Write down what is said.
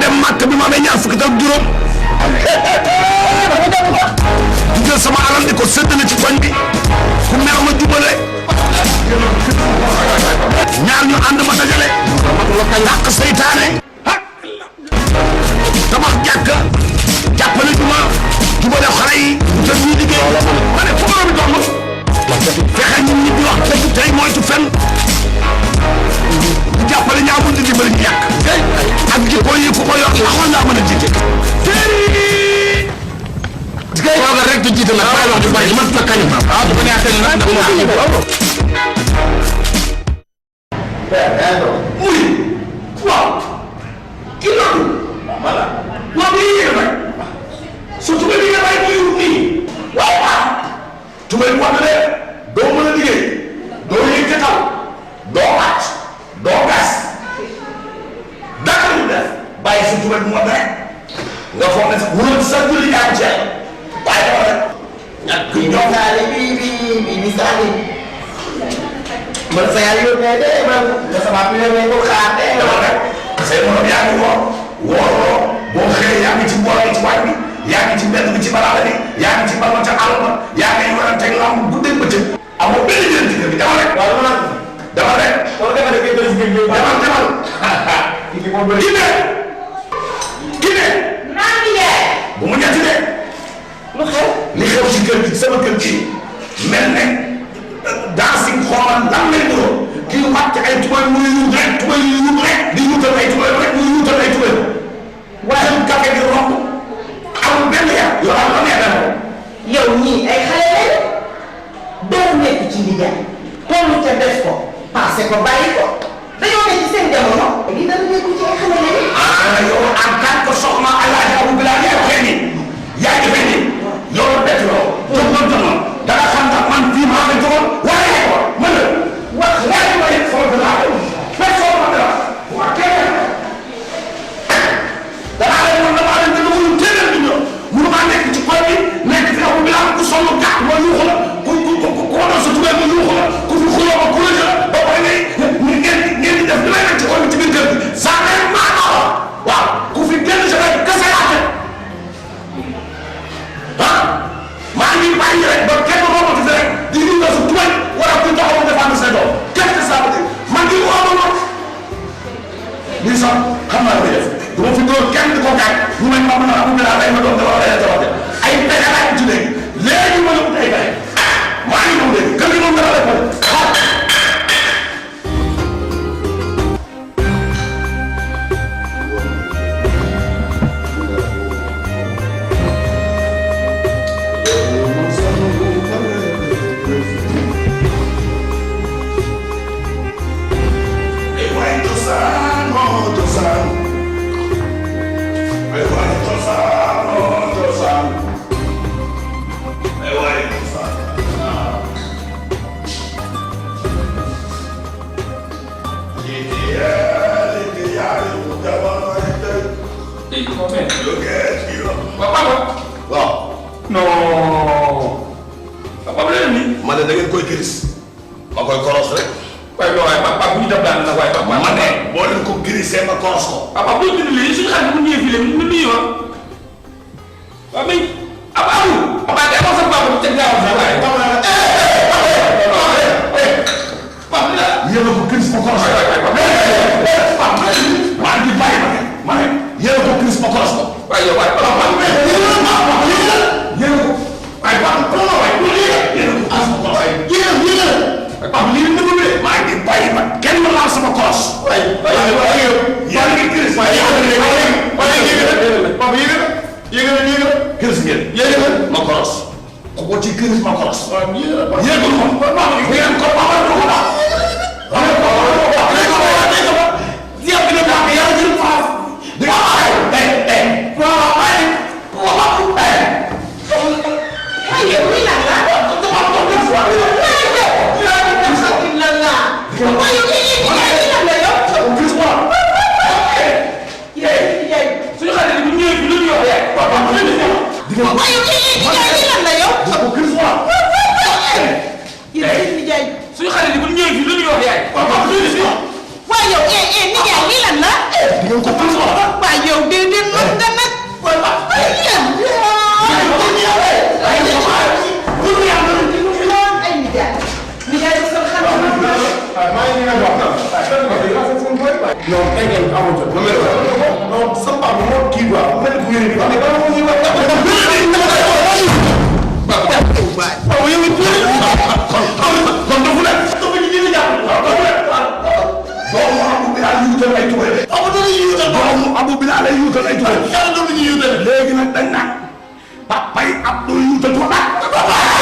dem màkk bi ma amee ñaar fukki ak juróom di jël sama alal di ko séddale ci koñ bi ku mer ma jubale ñaar ñu ànd ma dajale dàq seytaane tabax jàkka jàppale juma jubale xale yi te ñuy liggéey ma ne fu bi toll fexe ñun ñi di wax dëgg tey moytu fen di jàppale ñaamul di dimbali ñu yàq ak jikko yi ku ko yor laxoon naa mën a jiite toogal rek di jiite nag bàyyi wax di bàyyi man fa kañ ah du ko neexee nag ndax ma muy waaw kii loolu voilà waaw bi yéeg rek surtout que li nga bàyyi muy wut nii waaw waaw tubay bu wax ne doo mën a liggéey doo yëg ca kaw doo wàcc doo gas dara ñu def bàyyi sa tubay bu wax rek nga foog ne sax wóor sa julli yaa ci waaye dama rek ñàkk ñoom saali bi saali man sa yaay yónnee de man nga sama bi ne ko xaar de dama rek say morom yaa ngi wooroo boo xëyee yaa ngi ci mbooloo yi ci waaj bi yaa ngi ci mbedd bi ci baraada bi yaa ngi ci balma ca àll ba yaa ngi warante lamb guddeeg bëccëg amoo benn njëriñ ci kër gi dama rek dama rek demal Guinée bu mu ñetti de lu xew li xew ci kër gi sama kër gi mel ne dancing xooman lan lay niroo kii wàcc ay tubay muy yuut rek tubay yu yuut rek di yuutal ay tubay rek muy yuutal ay tubay waaye café gi romb amul benn yar yoo xam ne neex na ko yow ñii ay xale lañ doo nekk ci liggéey tollu ca def ko passé ko bàyyi ko dañoo nekk ci seen jamono lii dana nekk ci ay xale lañ yow en tant que soxna Alaaji Abu Bilal yaa defee nii yaa defee nii yow bett yow jox da nga xam ndax man fii maa ngi joxoon waaye ko mën na wax laaj ma yëg sama dara fekk sama dara waa kenn danaa leen man damaa leen dama mënu téeméer bi ñëw mënu maa nekk ci koy bi nekk fi Abu Bilal ku sonn gàtt ma yuuxu la ku wadal sa tubéer ma yuuxu la ku fi xuloo ma ku la jël ba pare ngeen di def li may nekk ci koy bi ci biir kër gi saa ngay maa waaw ku fi génn sa rek kese yaate ah maa ngi bàyyi rek ba kenn roobatu fi rek di ñu nga su tubay wala ku taxaw défendre sa doom qu'est-ce que ça veut dire man di woo ma noonu lii sax xam naa li def du ma fi dóor kenn di ko gaañ ñu may ma mën a Abu Bilal ay ma doom dama rey dama def ay pexe laa ci léegi ma yóbbu ay pexe maa ngi ñëw léegi kër gi moom dara lay pare ma ne da ngeen koy gris ma koy koros rek. waaye loolu waaye papa bu ñu def daan na waaye papa. ma ne boo leen ko grisee ma koros ko. papa bu ñu dindi lii suñu xarit bu ñu ñëwee fii léegi ñu nuyu ma waaw mais ab amul. papa tey amoo sa papa bu teg gaaw sa waaye. yéen a ko gris ma koros ko. maa ngi bàyyi ma ne yéen a ko gris ma koros ko. waaye yow waaye papa Papa lii dëgg la maa ngi bàyyi ma kenn laal sama koros. waaye yaa ngi gis. waaye papa yéeg na gis ngeen. ma koros. ku ko ci gis ma koros. waaw yéeg ko moom. ngeen ko baaxal ko baax. suñu xale yi bu ñëwee fii lu ñu wax yaay. waaye yow nijaay lii lan la. di ngeen ko non sa papa moo kii quoi mel ni ku yëre bi wax dëgg yàlla moom kon dafa nekk. dafa ñu gën a jàpp. doomu Abu Bilal yuutal ay tubay. doomu Abu Bilal ay yuutal ay tubay. léegi nag dañ naan papay Abdou yuutal tubaab.